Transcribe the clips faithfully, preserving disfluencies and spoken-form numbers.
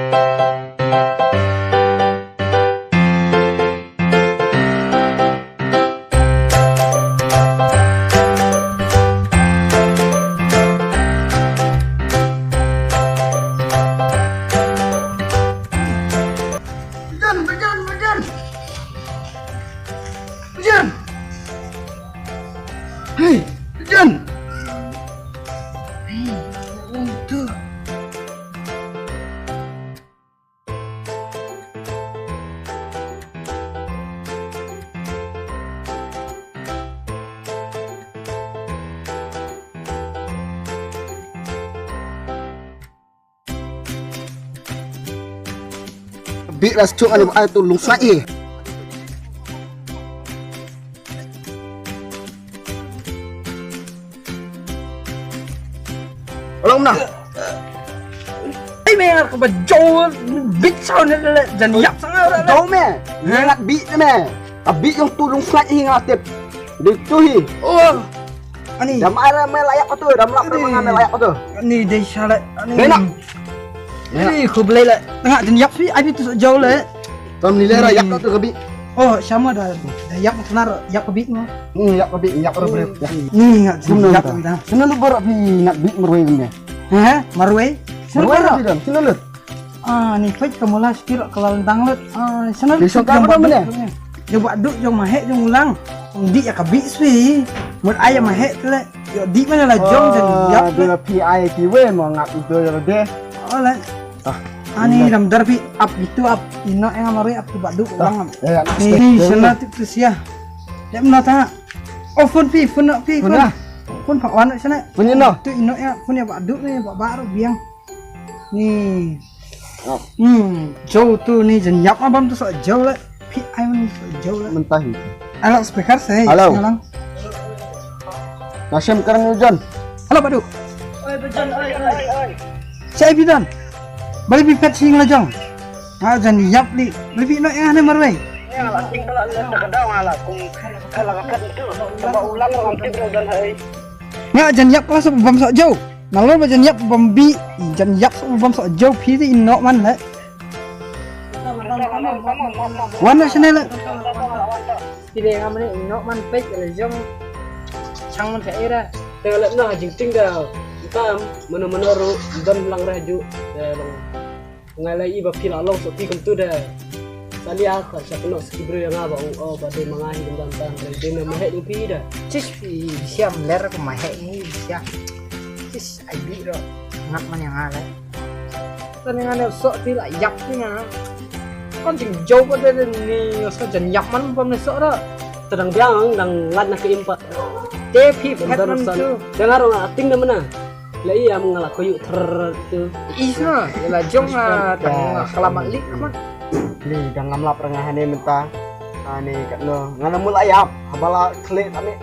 Jan, Jan, Jan. Jan. Hey, Jan. Hey, tu. Bit ras chung anu ai tu lungsngai. Long na. Ai me ka ba jo bit sound ne le jan yap sang le. Jo me. Ye ngat bit me. Ka bit yong tu lungsngai hi ngat tip. Di tu hi. Oh. Ani. Dam ara me layak tu, dam lap me layak tu. Ani dei shala. Ani. Ni khu blei le. Tengah jan yap swi ai bit tu jo le. Tam ni le ra yap tu ka bit. Oh, sama da. Da yap senar yap ka bit mo. Hmm, yap ka bit, yap ka bit. Ni ngat jan yap ta. Sina lu barak pi ngat bit marwei ni. Ha? Marwei? Marwei pi dan. Sina lu. Ah, ni peit ka mula sikit ka la dang lut. Ah, sana lut. Di song ka mana? Jong ba duk jong mahek jong ulang. Di ya ka bit sui. Mut ai ya mahek tle. Yo di mana la jong dan yap. Dia pi ai ki we mo ngap itu ya de. Ole. Ah, ni ram dar pi ap gitu ap. Ino yang amari ap tu ba duk ulang. Ni sana tu tu sia. Dia mana ta? Oh, phone pi, phone pi, phone. Phone pak wan sana. Phone ino. Tu ino ya, phone ya ba duk ni ba ba ro biang. Ni. Hmm, jo tu ni jan yap ma bam tu so jo le. Pi ai man so jo le. Mentah ni. Ala speaker se. Hello. Nasim kerang ni John. Hello, Badu. Oi, Bajan, oi, oi, oi. Sai bidan. Bali bi pet sing la jong. Ha jan yap li. Bali bi no ya ne marwei. Ya, la ting bala le ta ka daw ngala kum. Kala ka pet tu. Ba ulang ngam tip dan hai. Nga jan yap kala sa bam sa jo. Nalor ba jan yap bam bi, jan yap sa bam sa jo phi ti in nok man le. Wan na channel le. Phi de ngam ne in nok man pek le jong. Chang man ka era. Te le na jing ting da. Tam mano mano ru don lang ra ju. Te long. Nga la i ba phi la long so ti kum tu de. Salia ka sa kno ski bru nga ba ong o ba de manga hi dum dan tan de de ma he du phi de. Sis phi siam ler ko ma he ni sia. Sis ai bi ro. Ngat man yang ale. Tan nga ne so ti la yap ni nga. Kon ting jo ko de ni so jan yap man pom ne so ro. Tadang biang dang lat na ke impa. Te phi phet man tu. Dang aro nga ting de mana. La i am nga la koyu ther tu. Isa, la jong nga tang nga kala malik ma. Ni dang ngam lap ranga hane mynta. Ani katno nga na mula yap. Habala khle tane.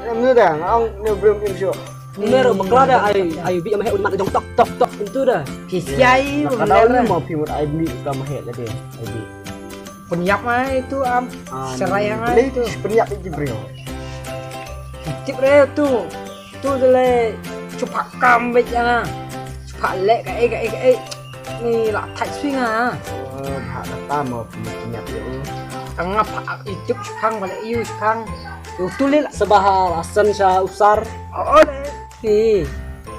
Ngam nu da nga ong ne brum im shu. Ni ro bakla da ai ai bi am he un mat jong tok tok tok tu da. Ki siai. Ka da ni mo phi mut ai bi ka ma he la de. Ai bi. Pynyap mai tu am. Serai yang ai tu. Pynyap di brio. Tip re tu. Tu dele chupak kam bej ana. Chupak lek ka ei ka ei ka ei. Ni la thach sui nga. Ba kata mo pynyap yo. Tanga pak YouTube chupang bale yu chupang. Yo tu le la. Sebaha asan sha usar. Oh le. Pi.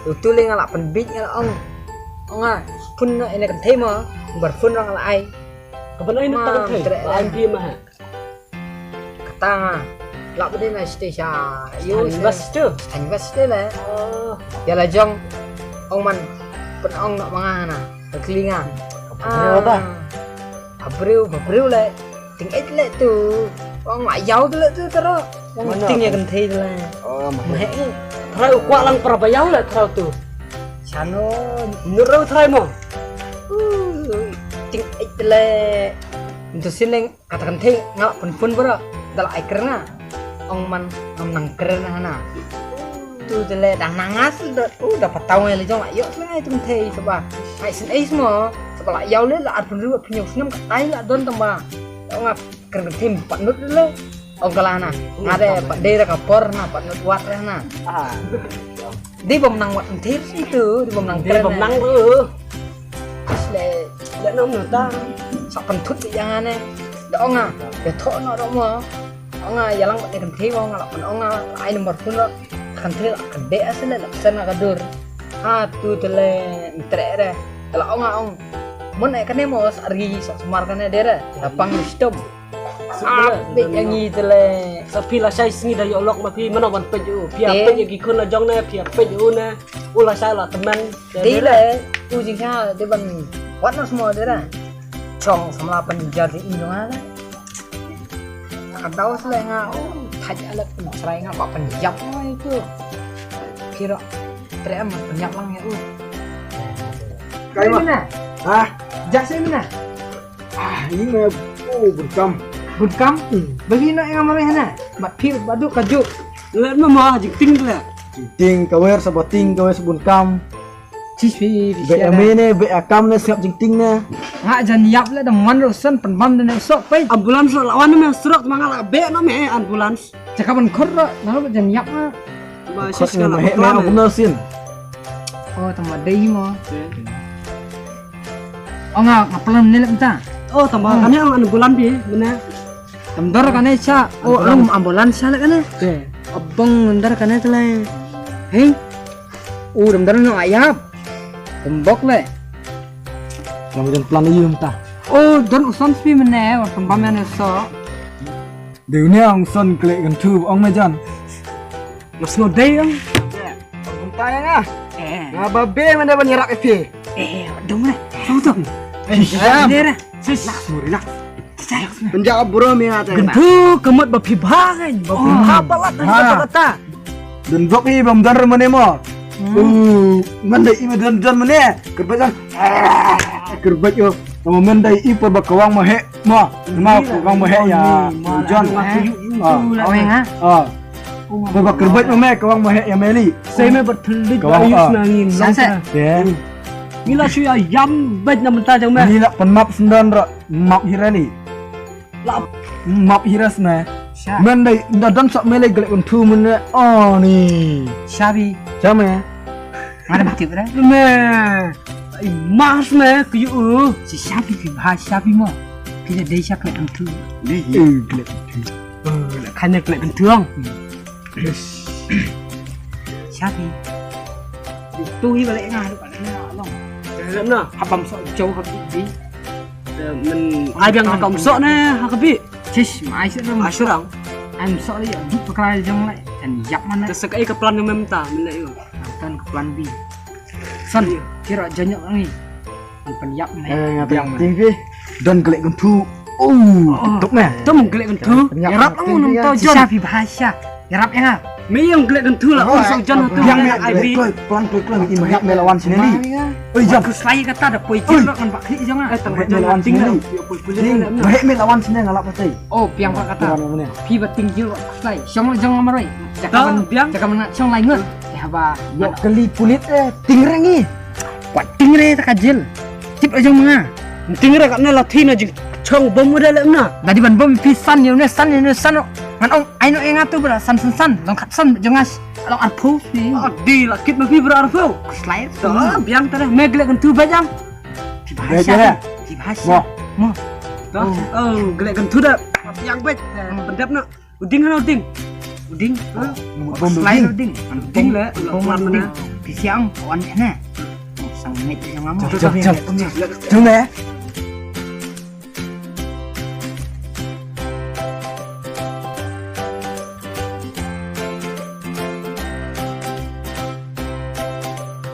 Yo tu le nga la pynbit nga la ong. Ong nga pun na ene kan thei mo. Bar pun rang la ai. Ka ban ai na tang thei. Ba ai pi ma ha. Kata nga. Lak bede na site sha. Yo, invest tu. Invest tu le. Oh. Ya la jong. Ong man. Pen ong nok manga na. Kelinga. Abreu ba. Abreu, abreu le. Ting et le tu. Ong ma yau tu le tu tero. Ong ting ya kan thei le. Oh, ma. Trai u kwak lang para ba yau le trai tu. Chano. Nurau trai mo. Ting et le. Ntu sineng. Kata kan thei nga la pun pun bro. Da la ai kren na. Ong man ngam nang kren na hana. Tu te le dang nang ngas da u da patau ngai le jong la yo tu ngai tu thei saba. Ai sin ai smo. Saba la yau le la ar pun ru pun yau snam ka tai la don tamba. Ong nga kren kan thei pat nut le. Ong kala na. Nga de pat de ra ka por na pat nut wat re na. Ah. Di bom nang wat thei si tu, di bom nang kren. Di bom nang ru. Le. Ïa nong nota. Sa pynthut ïa nga ne. Da ong nga. Ïa thoh noh ruh mo. Ong nga ïa lang bad ïa kynthei mo nga la pyn ong nga. Ai number phone ruh. Kynthei la kynthei asal la pynsan nga ka dur. Ha tu te le ntre re. Te la ong nga ong. Mon ai kane mo sa ri sa sumar kane de re. La pang ni stom. Ah, peit ïa ngi te le. Sa phi la shai sngi da ïoh lok ma phi mano ban peit u. Phi ïa peit ïa ki khun la jong ne phi ïa peit u ne. U la shai la temen. Te le u jingshai te ban wat nas mo te da. Chong samla pynjar te i jong nga le. Ka daw sle nga. Oh, thaj ale pynchrai nga ba pynjap mo itu. Kiro. Tre am pynjap lang ïa u. Kai ma. Ha? Jak sini na. Ah, ini me, oh, bun kam. Bun kam? Hmm. Bagi na ïa nga mareh na. Mat phi badu ka juk. Let ma ma jingting le. Jingting ka wer sa bating ka wer sa bun kam. Sis phi phi. Be ame ne be akam ne sngap jingting ne. Nga jan ïap le da man ro san pynbam da ne sok peit. Ambulance la wan me surok ma nga la be no me ambulance. Jaka ban khot ro na ro jan ïap nga. Ba sis nga la. He me ambulance sin. Oh, tama dei mo. Oh nga nga plan ne lem ta. Oh tama kane ang anu bulan bi mene. Tam dor kane cha. Oh ang ambulan cha le kane. Abang ndar kane tele. Hei. Oh dam dor no ayap. Tembok le. Yang macam plan lagi menta. Oh don usan spi mene. Tembam ne so. Dei ne ong son kle kan tu ong me jan. Mas no dei ong. Tang ah. Eh. Nga ba be mana ban yarap epi. Eh, dong eh. Song song. Eh, relax. Relax. Relax. Penjak bro mi ate. Gentu kemot ba phi ba kan. Ba phi ba palat dan palat ta. Dan bok i bam dan mane mo. Uh, man dei i dan dan mane. Kerbet kan. Kerbet yo. Sama man dei i por ba kawang mo he. Mo, ma ko kawang mo he ya. Jon. Aweng ha. Ah. Ba ba kerbet mo me kawang mo he ya meli. Sei me ba thylli ba yus na ngin. Sa sa. Mila shu ya yam bej na menta jang me. Mila pen map sendan ra map hirali. La map hiras me. Men dai da dan sok meli glek untu mene. Oh ni. Shabi. Jam ya. Mana betul dah? Me. Ai mas me ku yu. Si shabi ki ha shabi mo. Ki da dei shak lek antu. Dei. Eh glek antu. Kan lek antu ang. Shabi. Tu hi balik ngah tu kan. Lem na. Habam sok jauh habis di. Men ai biang ha ka um sok ne ha ka bi. Chish mai shu dong. Ai shu dong. Ai um sok le ya di pakrai jong le. Kan yak mana. Te sa ka ai ka plan ne mem ta men le yo. Kan ka plan bi. San kira janyok ngi. Kan pen yak ne. Eh nga biang ting bi. Don glek gentu. Oh, tuk ne. Tum glek gentu. Yarap ang num tau jon. Shabi bahasa. Yarap ya nga. Me yang glek gentu la ong song jon tu yang ai bi. Pelan pelan i mahek me lawan sini. Oi jam. Ku slai kata da poi jin kan bak hi jong ah. Mahek me lawan sini. Mahek me lawan sini ngalap kata. Oh, piang bak kata. Pi ba ting jil ku slai. Song jong maroi. Jaka ban biang jaka ban song lai ngut. Ya ba. Yo kali pulit eh ting rengi. Kwat ting re ta ka jil. Tip jong nga. Ting re kat ne la thi na jing chong bom udah le na. Dadi ban bom pi san yo ne san yo ne san. Ngan ong ai no enga tu bra san san san. Long kat san jong ngas. Long arphu ni. Adi la kit ma pi bra arphu. Slide. To biang tare me glek gentu ba jang. Tip hasha. Tip hasha. Mo. To glek gentu da. Biang bet. Pendap na. Uding hana uding. Uding. Slide uding. Uding le. Uding. Pisiang wan ne. Sang met yang ngam. Jom jom. Jom eh.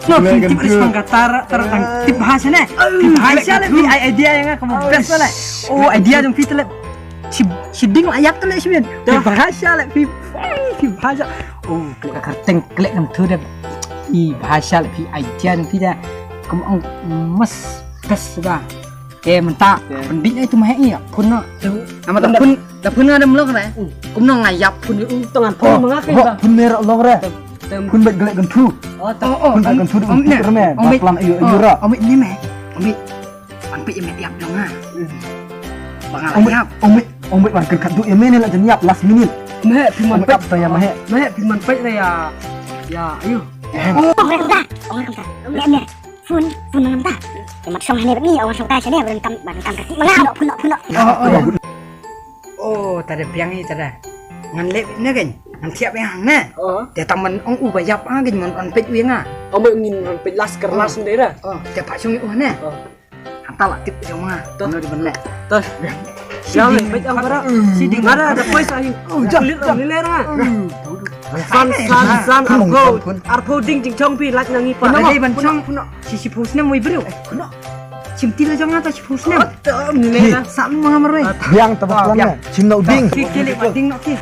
No, tip ris pang kata tara tang tip bahasa ne. Tip bahasa le, idea yang kamu best le. Oh, idea jong kita le. Si si ding la yak tele si bin. Phi bahasa le phi phi bahasa. Oh, klik ka kerteng klik kan tu deh. Phi bahasa le phi idea phi dah. Kum ong mas bes sudah. Ke menta pending ai tu mah ni pun no. Nama tak pun tak pun ada melong re. Kum no ngayap pun u. Tangan pun mengak ke ba. Pun mer long re. Pun bet glek gentu. Oh, oh, pun bet gentu. Om ne. Om bet. Pelan ayo ayo ra. Om bet ni meh. Om bet. Wan peit ïa met ïap jong nga. Ba nga la ïap. Ong beit wan kyrkhat duh ïa me ne la jan ïap last minute. Meh phi man peit. Ong beit ïa me. Meh phi man peit re ïa. Ïa ayo. Ong beit wan kyrkhat. Ong beit wan kyrkhat. Ong beit wan kyrkhat. Phone phone wan kyrkhat. Te mat shong hangne bad ngi, awan shong kai shane, ban kam, ban kam kati ma nga, phuno, phuno. Oh, oh. Oh, ta da biang hi ta da. Ngan leh ne kan, ngan thiah biang hangne. Oh. Te tang man ong u ba ïap ha kan man on peit u ïa nga. Ong ba ngin on peit last kar last ne da. Oh, te pa shong u ne. Oh. Hangta la tip jong nga. To. Ano di ban leh. To. Ïa leh peit ong bara. Si ding mara da poi sa hi. Oh, jam, jam. Ni le ra. San, san, san, arphew. Arphew ding jingchong phi lait na ngi pa. Dei ban chong. Shi, shiphew snem wei briew. Shim ti la jong nga ta shiphew snem. Ni le ra. Sa ma nga marwei. Biang ta ba biang. Shim no ding. Ki, ki leh ba ding no ki.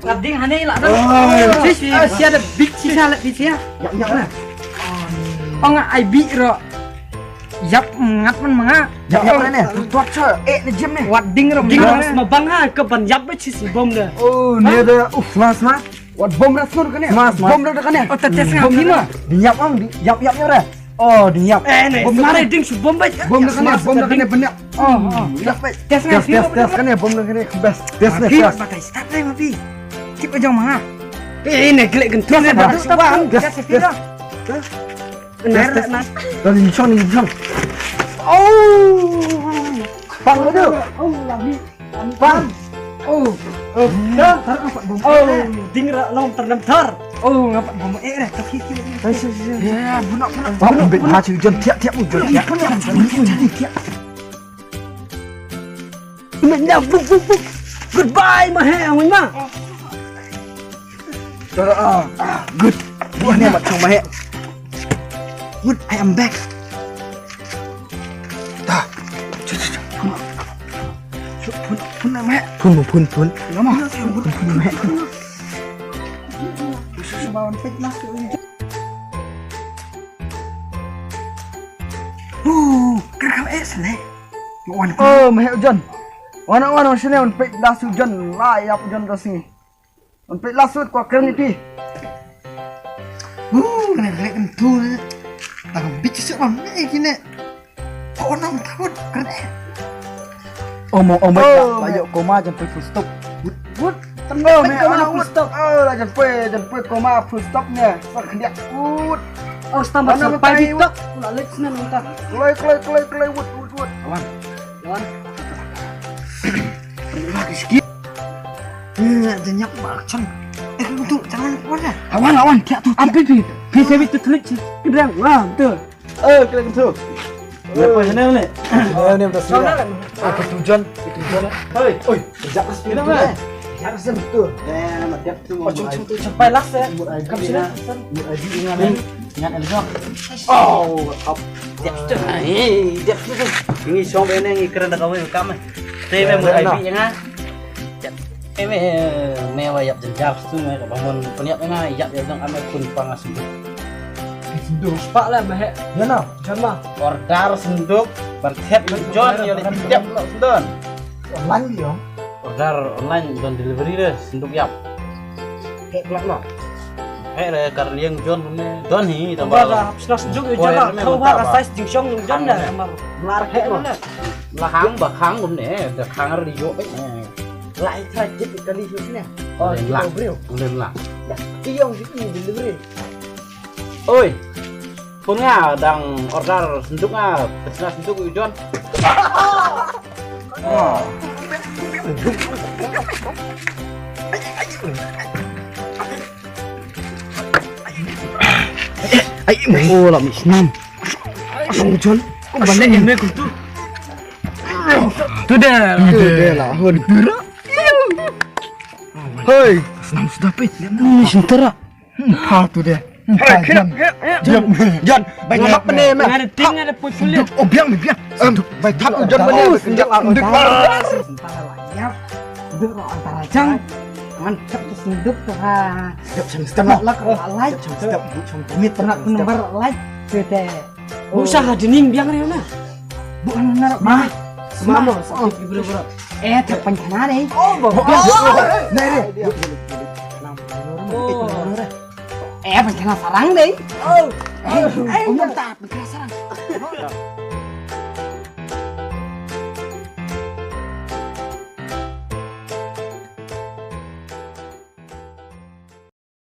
Ngat ding hane la dang. Oi. Sis, sis, sia da big sis la big sia. Ïap, ïap na. Ong ai bi ro. Ïap ngat man ma nga. Ïap, ïap na ne. Tuat cho. Eh, ne jem ne. Wat ding ro. Ding ro ma bang ha ka ban ïap ba sis bom da. Oh, ne da. Uf, mas ma. Wat bom ras nur kane. Mas, mas. Bom da kane. Oh, ta tes nga bom ni ma. Ding ïap ang, ding ïap, ïap, ïap re. Oh, ding ïap. Eh, ne, bom mare ding shu bom ba. Bom da kane, bom da kane benak. Oh, oh. Tes, tes, tes, kane, bom da kane, best. Tes, ne, tes. Batai start dai ma pi. Tip aja ma. Eh, ne, glek gentu ne, tes, tes, tes. Tes, tes. Tes, tes. Tes. Oh. Pang, aduh. Oh, lagi. Pang. Oh. Oh. Dah, dah, dapat bom. Oh, ding ra long terlem tar. Oh, dapat bom. Eh, dah, kaki, kaki. Ya, bunak, bunak. Bunak, bunak. Tiap, tiap, tiap. Bunak, bunak. Goodbye, ma he, ang ma. Good. Buah ni mat sang ma he. Good, I am back. Dah. Phun, phun, phun, ma he. Phun, phun, phun. Lama. Phun, phun, ma he. Huh, kar kam eh sene. Wan. Oh, ma he John. Wan, wan, wan sene, wan pek das John. Lai ap John das ni. Wan pek las sut ko kren ni pi. Uh, kena kena kentul. Tang bit sesek bang ni kini. Ko nang taut kena. Omo omo la yok koma jan pui full stop. Wut. Tengok me ana full stop. Oh, la jan pui, jan pui koma full stop ni. Sa kena wut. Oh, stamba sa pai tok. Kula lek senen nta. Kloi kloi kloi kloi wut wut wut. Awan. Awan. Lagi sikit. Janyak bakcang. Eh, tu jangan mana? Awan, awan, tiap tu. Ambil pi. Pi sebi tu telik. Kedrang. Wah, betul. Eh, kena tu. Apa sana ni? Oh, ni betul. Sana kan? Apa tujuan? Tujuan. Hei. Oi, jangan speed tu. Jangan speed tu. Eh, nama dia tu. Oh, cung cung tu sampai lah saya. Kamu sini. Ingat, ingat. Oh, up. Dep tu. Hei, dep tu. Ini song bene ngi keren da kawin kam. Te me mut ai bi nga. Te me me wa yap jen jar tu me ka bangun peniap nga yap ya dong ame pun pang senduk. Senduk. Pak lah meh. Ya na. Jan ma. Order senduk bertep John ya le dep lo sendon. Online dia. Order online don delivery deh senduk yap. Hek lah lah. Hek deh kar liang John ne. Don hi tambah. Dah senduk John lah. Kau ba size jingshong John dah. Lar hek lah. Lah khang ba khang kum ne, da khang ar di jo pe ne. Lai trai jit kali su ne. Oh, len lah. Len lah. Dah, tiong jit ni delivery. Oi. Pun nga dang order senduk nga, pecah senduk u John. Oh. Ai, oh, la mi snam. Song John, kau balik ni aku tu. Tu dah. Tu dah lah, hun. Hei, snam sudah pit. Ni sentara. Ha tu dah. Ha John. John, baik ngap ni meh. Ada ting ada pun sulit. Oh biang biang. Baik thap John balik. Sentara lah. Sentara lah. Duk ro antara jang. Man thap tu senduk tu ha. Duk senduk. Lak ro alai. Duk senduk. Duk senduk. Pernah pun bar alai. Tu te. Usah ha dening biang re na. Bu ngar ma. Ma mo. Sakit gibra gibra. Eh, tak pankana deh. Oh, bagus. Nah, re. Oh. Eh, pankana sarang deh. Oh. Eh, umum tak pankana sarang.